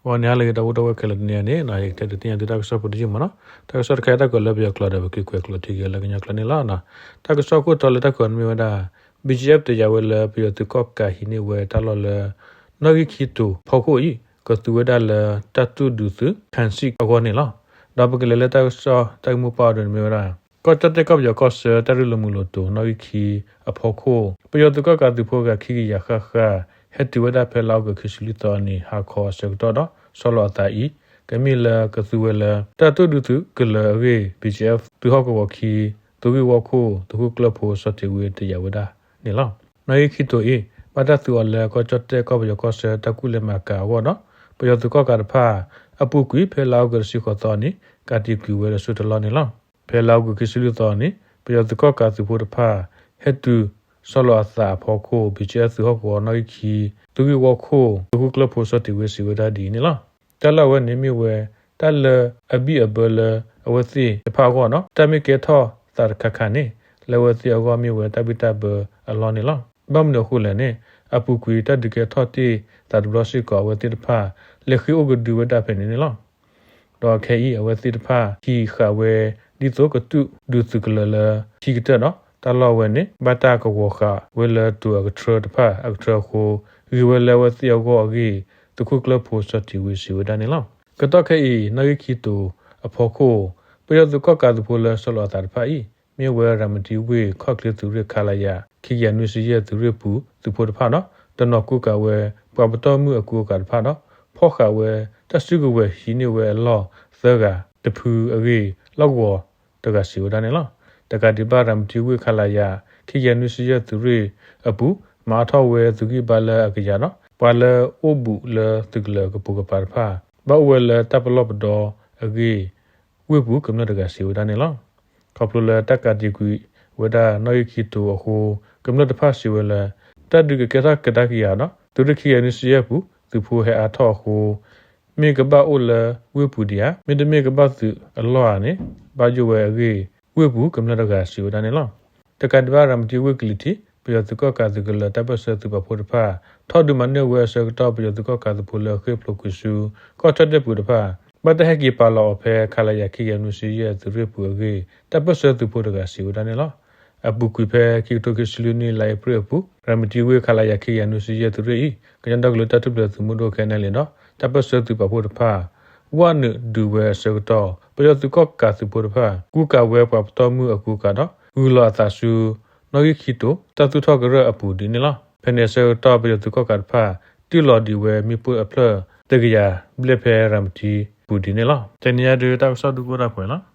ဂီၤနံၤဟါလၢအဂ့ၤ ဒီပုၢ်ဝဲၢ်ခဲလၢာ် တနံၤအံၤန့ၣ် ယကတဲဒုးသ့ၣ်ညါသုတၢ်ကစီၣ်ဖိတယုၢ်မးနီၤ. တၢ်ကစီၣ်တခါအံၤ တၢ်ကွဲးလၢပယီၤကျိာ်ဒီး ပက့ၤကွဲးကျိာ်ထံက့ၤလၢကညီကျိာ်န့ၣ်လီၤ. တၢ်ကစီၣ်ခိၣ်တီလၢတၢ်ကွဲးန့ၣ်မ့ၢ်ဝဲဒၣ် ဘံၣ်ကၠံၣ်အဲၣ်ပ တယာ်ဝဲလၢပယီၤသုးကီၣ်ကးဟံးန့ၢ်ဝဲတၢ်လီၢ်လၢ နီၣ်ဂံၢ်ခံတိၤဖီခိၣ်အံၤ ကသူဝဲဒၣ်လၢတၢ်တူၢ်ဒုးသုး ခၣ်စံၣ်အဂီၢ်န့ၣ်လီၤ. ဒီးပကလဲၤလၢတၢ်ကစီၣ်တၢ်ဂ့ၢ်မိၢ်ပှၢ်အဒိန့ၣ်မ့ၢ်ဝဲဒၣ် ကီၢ်ကၠီၣ်တဲၣ်ကီၢ်ပယီၤကီၢ်ဆၢ တၢ်ရ့လိာ်မုာ်လိာ်တိၤ နီၣ်ဂံၢ်ခံအဖီခိၣ် ပယီၤသုးကီၣ်ကးသုးဖိဂၤခံကယၤဃၣ်ဃၣ် ဟဲတုၤဝဲဒၣ်ဖဲလါအီကူးခံဆံလွံၢ်သီအနံၤ ဟါခီအဆၢကတီၢ်ဒီး ဆီလီၤအသးအံၤ ကမ့ၢ်လၢကသူဝဲလၢ တၢ်တူၢ်ဒုးသုးကလၢၤအဂ့ၢ် ဘံၣ်ကၠံၣ်အဲၣ် သုးဟီၣ်ကဝီၤခံ သုးဂ့ၢ်ဝီခိၣ် သုးခိၣ်ကျၢၢ်ဖိ စီၤတ့ၤဝ့ တယာ်ဝဲဒၣ်န့ၣ်လီၤ. နီၣ်ဂံၢ်ခံတိၤအံၤ ဘၣ်တၢ်သူအီၤလၢ ကီၢ်ကၠီၣ်တဲၣ်ကီၢ်ပယီၤကီၢ်ဆၢ တၢ်ကူၣ်လဲၤမၤကၤအဂီၢ်ဒီး ပယီၤသုးကီၣ်ကးတဖၣ် အပူၤကွံာ်ဖဲလါအီကူးတဆံဃိးသီအနံၤ ကးတံာ်ကွံာ်ဝဲလၢဆူတလီၢ်န့ၣ်လီၤ. ဖဲလါအီကူးခံဆံလွံၢ်သီအနံၤ ပယီၤသုးကီၣ်ကးသုးဖိတဖၣ် ဟဲတုၤဆီလီၤအသးအဖီခိၣ် ဘံၣ်ကၠံၣ်အဲၣ် သုးဟီၣ်ကဝီၤနီၣ်ဂံၢ်ခံ သုးဂ့ၢ်ဝီခိၣ် သုးခိၣ်ကျၢၢ်ဖိ စီၤတ့ၤဝ့ စံးဝဲဒၣ်ဒ်အံၤန့ၣ်လီၤ. တၢ်လီၢ်ဝဲန့ၣ်မ့ၢ်ဝဲ တၢ်လၢအဘံၣ်အဘၢလၢအဝဲသ့ၣ်တဖၣ်အဂီၢ်ဒီး တၢ်မ့ၢ်ကဲထီၣ်သးတခါခါန့ၣ် လၢအဝဲသ့ၣ်အဂီၢ်မ့ၢ်ဝဲတၢ်ဘံၣ်တၢ်ဘၢအလီၢ်န့ၣ်လီၤ. ဘၣ်မနုၤအဃိလဲၣ်န့ၣ် အပူၤကွံာ်တၢ်ဒုးကဲထီၣ်တ့ၢ်သးတဘျီစ့ၢ်ကီး အဝဲသ့ၣ်တဖၣ် လဲၤဃ့အိၣ်ကဒုဝဲဒၣ်ဖဲန့ၣ်န့ၣ်လီၤ. ဒီးခဲအံၤ အဝဲသ့ၣ်တဖၣ် ဟံးဃာ်ဝဲဒ်သိးကတူၢ်ဒုးသုးကလၢၤလၢခံကတၢၢ်ဒီး တၢ်လီၢ်ဝဲန့ၣ် ဘၣ်တၢ်ကဝီၤဃာ်ဝဲလၢတိၤအကထြၢတဖၣ်အကထြၢအဃိ ဂ့ၤဝဲလၢအဝဲသ့ၣ်အဂီၢ်အဂ့ၢ် သုးခိၣ်ကျၢၢ်ဖိ စီၤတ့ၤဝ့ စံးဝဲဒၣ်န့ၣ်လီၤ. ကတီၢ်ခဲအံၤ နီၣ်ဂံၢ်ခံတိၤအဖီခိၣ် ပယီၤသုးကီၣ်ကးသုးဖိလၢဆီလီၤအသးတဖၣ်အံၤ မ့ၢ်ဝဲရၤမတံဝ့ၢ် ခီၣ်ချ့သုးရ့ၣ် ခလရ ခံကယၤနွံဆံယဲၢ်သုးရ့ၣ်ပူၤသုးဖိတဖၣ်ဒီး တနီၤကူကၤဝဲ ပှၤပတီၢ်မုၢ်အကူအကၤတဖၣ်ဒီး ဖီၣ်ဃာ်ဝဲတၢ်စုကဝဲၤဟံးန့ၢ်ဝဲအလီၢ်သၢဂၤတဖုအဂ့ၢ် လီၢ်ကဝီၤတဂၤစံးဝဲဒၣ်န့ၣ်လီၤ. တကးဒံးဘၣ် ရၤမတံဝ့ၢ် ခလရ ခံကယၤနွံဆံယဲၢ်သုးရ့ၣ်အပူၤ မၤအါထီၣ်ဝဲသုးဂံၢ်ဘါလၢအကယၤဒီး ပှၤလၢအိၣ်ဘူးလၢသုးကလၢၤကပိာ်ကပၤတဖၣ် ဘၣ်အိၣ်ဝဲလၢတၢ်ပလီၢ်ပဒီအဂ့ၢ် ဝ့ၢ်ပူၤကမျၢၢ်တဂၤစံးဝဲဒၣ်န့ၣ်လီၤ. ခီဖျိလၢတၢ်ကးတံာ်ကွံာ်ဝဲဒၣ်နီၣ်ဂံၢ်ခံတိၤအဃိ ကမျၢၢ်တဖၣ်စံးဝဲလၢ တၢ်ဒုးကကဲထီၣ်ကဒါက့ၤဧါဒီး သုးရ့ၣ်ခံကယၤနွံဆံယဲၢ်ပူၤ သုးဖိဟဲအါထီၣ်အဃိ မ့ၢ်ကဘၣ်အိၣ်လၢဝ့ၢ်ပူၤဒံးဧါ, မ့တမ့ၢ်ကဘၣ်သုးအလီၢ်ဧါန့ၣ် ဘၣ်ယိၣ်ဝဲအဂ့ၢ် ဝ့ၢ်ပူၤကမျၢၢ်တဂၤစံးဝဲဒၣ်န့ၣ်လီၤ. တကးဒံးဘၣ် ရၤမတံဝ့ၢ်ကလံၤထံး ပယီၤသုးကီၣ်ကးသုးကလၢၤတၢ်ပၢၢ်ဆၢသုးပာ်ဖှိၣ်တဖၣ် ထီၣ်ဒုးမၤန့ၢ်ဝဲအဆၢကတီၢ် ပယီၤသုးကီၣ်ကးသုးဖိလၢအဃ့ၢ်ဖျိးကွံာ်ဆူ ကီၢ်ကၠီၣ်တဲၣ်ပူၤတဖၣ် ဘၣ်တၢ်ဟဲက့ၤပာ်လီၤအီၤဖဲ ခလရ ခံကယၤနွံဆံယဲၢ်သုးရ့ၣ်ပူၤအဂ့ၢ် တၢ်ပၢၢ်ဆၢသုးဖိတဂၤစံးဝဲဒၣ်န့ၣ်လီၤ. အပူၤကွံာ်ဖဲ ခံကထိခံဆံလွံၢ်နံၣ် လါအ့ဖြ့ၣ်အပူၤ ရၤမတံဝ့ၢ် ခလရ ခံကယၤနွံဆံယဲၢ်သုးရ့ၣ်အံၤ ကညီဒီကလုာ်တၢ်ထူၣ်ဖျဲးသုးမုၢ်ဒိၣ် ခဲနလံ ဒီး တၢ်ပၢၢ်ဆၢသုးပာ်ဖှိၣ်တဖၣ် ဝဲနုာ်ဒုးဝဲအဆၢကတီၢ် ပယီၤသုးကီၣ်ကးသုးဖိတဖၣ် ကူကၤဝဲပှၤပတီၢ်မုၢ်အကူအကၤဒီး ဂုၤလီၤအသးဆူ နီၣ်ဂံၢ်ခံတိၤ တၢ်သူၣ်ထီၣ်ကရၢၢ်အပူၤဒ်န့ၣ်လီၤ. ဖဲန့ၣ်အဆၢကတီၢ် ပယီၤသုးကီၣ်ကးတဖၣ် တ့ၢ်လီၤဒံးဝဲမ့ၣ်ပိၢ်အဖျၢၣ်တကယၤဘျဲၣ်ဖဲရၤမတံပူၤဒ်န့ၣ်လီၤ. တနံၤအံၤဒုး တၢ်ကစီၣ်ဒုးကအိၣ်ဒၣ်ပှဲၤလီၤ.